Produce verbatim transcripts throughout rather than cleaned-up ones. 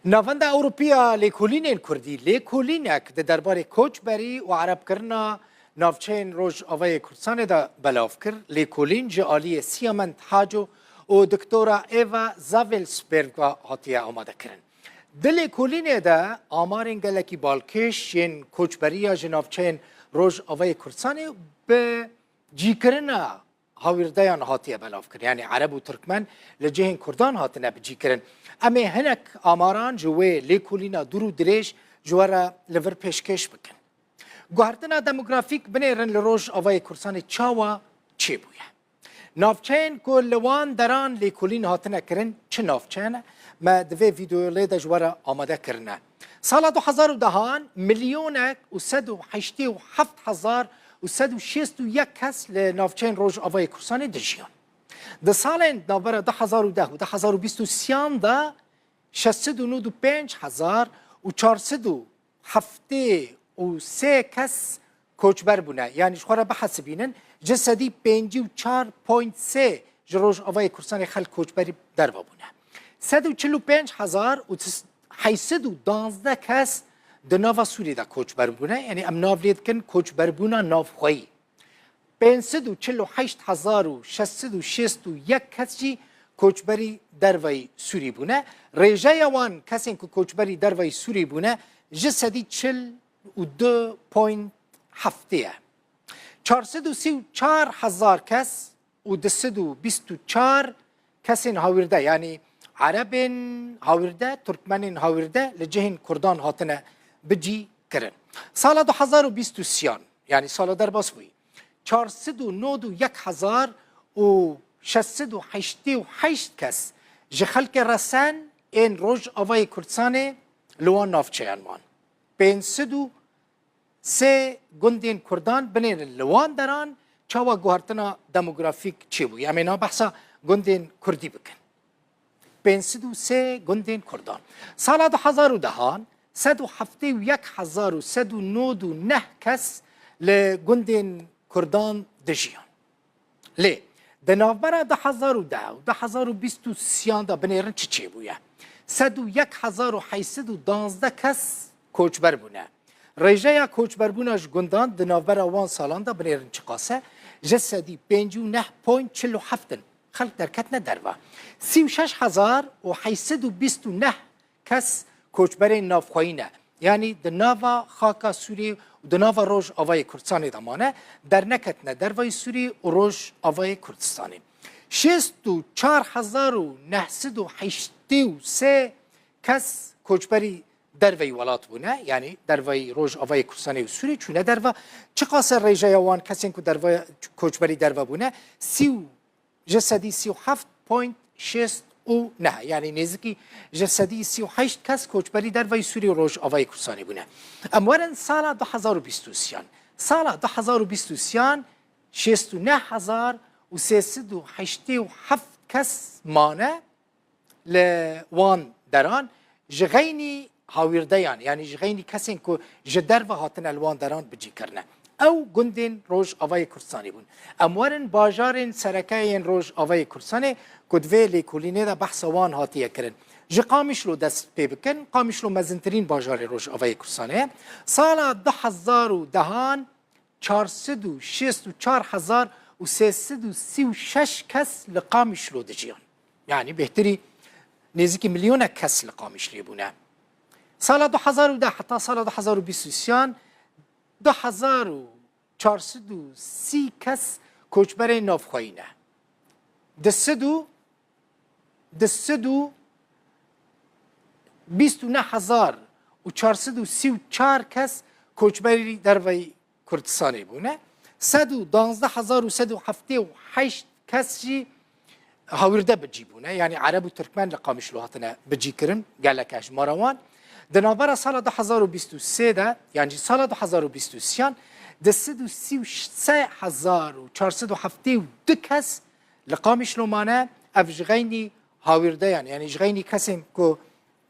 Navenda Ewropî ya Lêkolînên Kurdî, lêkolînek di derbarê koçberî û erebkirina navçeyên Rojavayê Kurdistanê de belav kir. Lêkolîn ji aliyê Siamend Haco û Doktora Eva Zavelsberg ve hatiye amadekirin. Di lêkolînê de amarên gelekî balkêş yên koçberiya ji navçeyên Rojavayê Kurdistanê bi cîkirina hawîrdeyan hatiye belavkirin. Yanî Ereb û Tirkmen li cihên Kurdan hatine bicîkirin. Em ê hinek amaran ji wê lêkolîna dûr û dirêj ji we re li vir pêşkêş bikin. Guhertina demografîk binêrin li Rojavayê Kurdistanê çawa çêbûye? Navçeyên ku li wan deran lêkolîn hatine kirin çi navçeyan e? Me di vê vîdeoyê de ji we re amade kirine. Sala du hezar û dehan milyonek û sed û heştê û heft hezar û sed û şêst û yek kes li navçeyên Rojavayê Kurdistanê dijiyan. Di salên navbera du hezar û deh û du hezar û bîst û sêyan de şeş sed û nod û pênc hezar û çar sed û heftê û sê kes koçber bûne. Yanî ji xwe re bihesibînin, ji sedî pêncî û çar point sê ji Rojavayê Kurdistanê xelk koçberî derve bûne. Sed û çil û pênc hezar û heyt sed û duwazdeh kes di nava Sûriyê de koçber bûne. Yanî em nav lê dikin koçberbûna navxweyî. Pênc sed û çil û heşt hezar û şeş sed û şêst û yek kes jî koçberî derveyî Sûrî bûne. Rêjeya wan kesên ku koçberî derveyî Sûrî bûne ji sedî çil û du point heftê ye. Çar sed û sî û çar hezar kes û du sed û bîst û çar kesên hawîrde, yanî Erebên hawîrde, Tirkmenên hawîrde li cihên Kurdan hatine bicî kirin. Sala du hezar û bîst û sêyan, yanî sala derbas bûyî, çar sed û nod û yek hezar û şeş sed û heştê û heşt kes ji xelkê resen ên Rojavayê Kurdistanê li wan navçeyan man. Pênc sed û sê gundên Kurdan binêrin li wan deran çawa guhertina demografîk çêbûye. Em ê niha behsa gundên Kurdî bikin. Pênc sed û sê gundên Kurdan. Sala du hezar û dehan, sed û heftê û yek hezar û sed û nod û neh kes li gundên Kurdan dijiyan. Lê di navbera du hezar û deh û du hezar û bîst û sêyan de binêrin çi çêbûye? Sed û yek hezar û heyt sed û duwazdeh kes koçber bûne. Rêjeya koçberbûna ji gundan di navbera wan salan de binêrin çiqas e? Ji sedî pêncî û neh point çil û heft in. Xelk derketine derve. Sî û şeş hezar û heyt sed û bîst û neh kes koçberên navxweyî ne. Yanî di nava xaka Sûriyê û di nava Rojavayê Kurdistanê de mane, derneketine dervayî Sûriyê û Rojavayê Kurdistanê. Şêst û çar hezar û neh sed û heştê û sê kes koçberî derveyî welat bûne, yanî derveyî Rojavayê Kurdistanê û Sûriyê çûne derve. Çiqas e rêjeya wan kesên ku derve, koçberî derve bûne? Sî û ji sedî sî û heft point şêst û neh, yanî nêzikî ji sedî sî û heşt kes koçberî derveyî Sûrî û Rojavayê Kurdistanê bûne. Em werin sala du hezar û bîst û sêyan. Sala du hezar û bîst û sêyan şêst û neh hezar û sê sed û heştê û heft kes mane li wan deran ji xeynî hawîrdeyan, yanî ji xeynî kesên ku ji derve hatine li wan deran bicî kirine. Ew gundên Rojavayê Kurdistanê bûn. Em werin bajarên sereke yên Rojavayê Kurdistanê ku di vê lêkolînê de behsa wan hatiye kirin. Ji Qamişlo dest pê bikin. Qamişlo mezintirîn bajarê Rojavayê Kurdistanê ye. Sala du hezar û dehan çar sed û şêst û çar hezar û sê sed û sî û şeş kes li Qamişlo dijiyan. Yanî bêhtirî nêzîkî milyonek kes li Qamişlê bûne. Sala du hezar û deh heta sala du hezar û bîst û sêyan du hezar û çar sed û sî kes koçberên navxweyî ne. Du sed û, du sed û bîst û neh hezar û çar sed û sî û çar kes koçberî derveyî Kurdistanê bûne. Sed û duwazdeh hezar û sed û heftê û heşt kes jî hawîrde bicî bûne. Yanî Ereb û Tirkmen li Qamişlo hatine bicî kirin, gelek e ji mara wan. Di navbera sala du hezar û bîst û sê de, yan jî sala du hezar û bîst û sêyan, du sed û sî û sê hezar û çar sed û heftê û du kes li Qamişlo mane, ev ji xeynî hawîrdeyan, yanî ji xeynî kesên ku,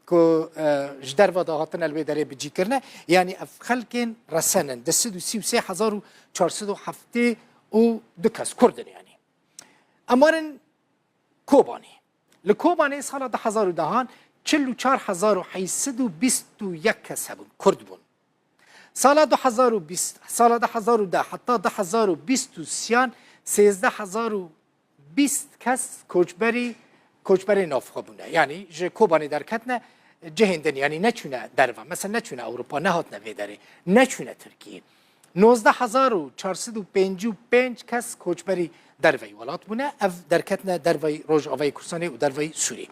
ku, e, ji derve de hatine li wê derê bicî kirine, yanî ev xelkên resen in, du sed û sî û sê hezar û çar sed û heftê û du kes Kurd in yanî. Em werin Kobanê. Li Kobanê sala du hezar û dehan Çil û çar hezar û heyt sed û bîst û yek kes hebûn, Kurd bûn. Sala du hezar û bîst, sala du hezar û deh heta du hezar û bîst û sêyan, sêzdeh hezar û bîst kes koçberî, koçberê navxwe bûne. Yanî ji Kobanê derketine cihên din, yanî neçûne derve. Mesela neçûne Ewropa, nehatine vê derê, neçûne Tirkiyê. Nozdeh hezar û çar sed û pêncî û pênc kes koçberî derveyî welat bûne. Ev derketine derveyî Rojavayê Kurdistanê û derveyî Sûrî.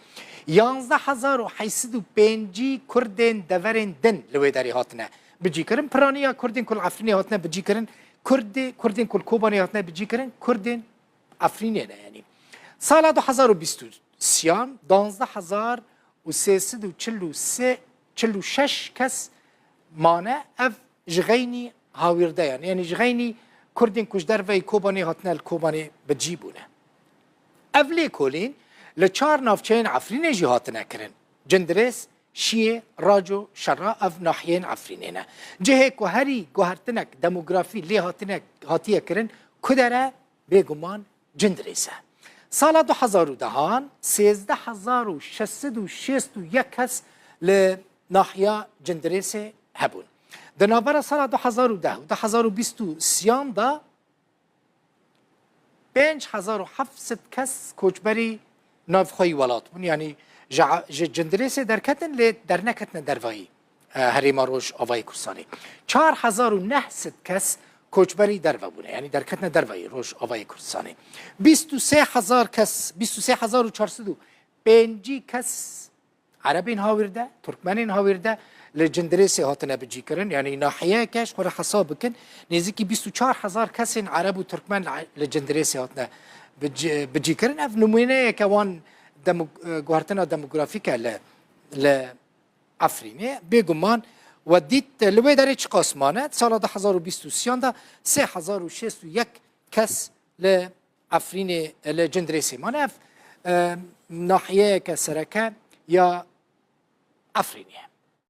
Yanzdeh hezar û heyt sed û pêncî Kurdên deverên din li wê derê hatine bicîkirin. Piraniya Kurdên ku li Efrînê hatine bicîkirin, Kurdê, Kurdên ku li Kobanê hatine bicîkirin, Kurdên Efrînê ne, yanî. Sala du hezar û bîst û sêyan, danzdeh hezar û sê sed û çil û sê, çil û şeş kes mane. Ev ji xeynî hawîrde, yanî, yanî ji xeynî Kurdên ku ji derveyî Kobanê hatine li Kobanê bi cî bûne. Ev lêkolîn li çar navçeyên Efrînê jî hatine kirin. Cindirês, Şiyê, Raco, Şera, ev nahiyên Efrînê ne. Cihê ku herî guhertinek demografî lê hatine, hatiye kirin, ku dere? Bêguman Cindirês e. Sala du hezar û dehan, sêzdeh hezar û şeş sed û şêst û yek kes li nahiya Cindirêsê hebûn. Di navbera sala du hezar û deh û du hezar û bîst û sêyan de pênc hezar û heft sed kes koçberî navxweyî welat bûn. Yanî ji, ji Cindirêsê derketin, lê derneketine dervayî, e, Herêma Rojavayê Kurdistanê. Çar hezar û neh sed kes koçberî derve bûne. Yanî derketine dervayî Rojavayê Kurdistanê. Bîst û sê hezar kes, bîst û sê hezar û çar sed û pêncî kes Erebên hawîrde, Turkmenên hawîrde li Cindirêsê hatine bicîkirin. Yanî nahiyeyeke, ji xwe re hesab bikin, nêzîkî bîst û çar hezar kesên Ereb û Turkmen li, li Cindirêsê hatine bici-, bicîkirin. Ev nimûneyeke wan demo-, e, guhertina demografîk e li, li Efrînê. Bêguman we dît, e, li wê derê çiqas mane. Sala du hezar û bîst û sêyan de sê hezar û şêst û yek kes li Efrînê, li Cindirêsê mane. Ev, e, nahiyeyeke sereke ya Efrînê ye.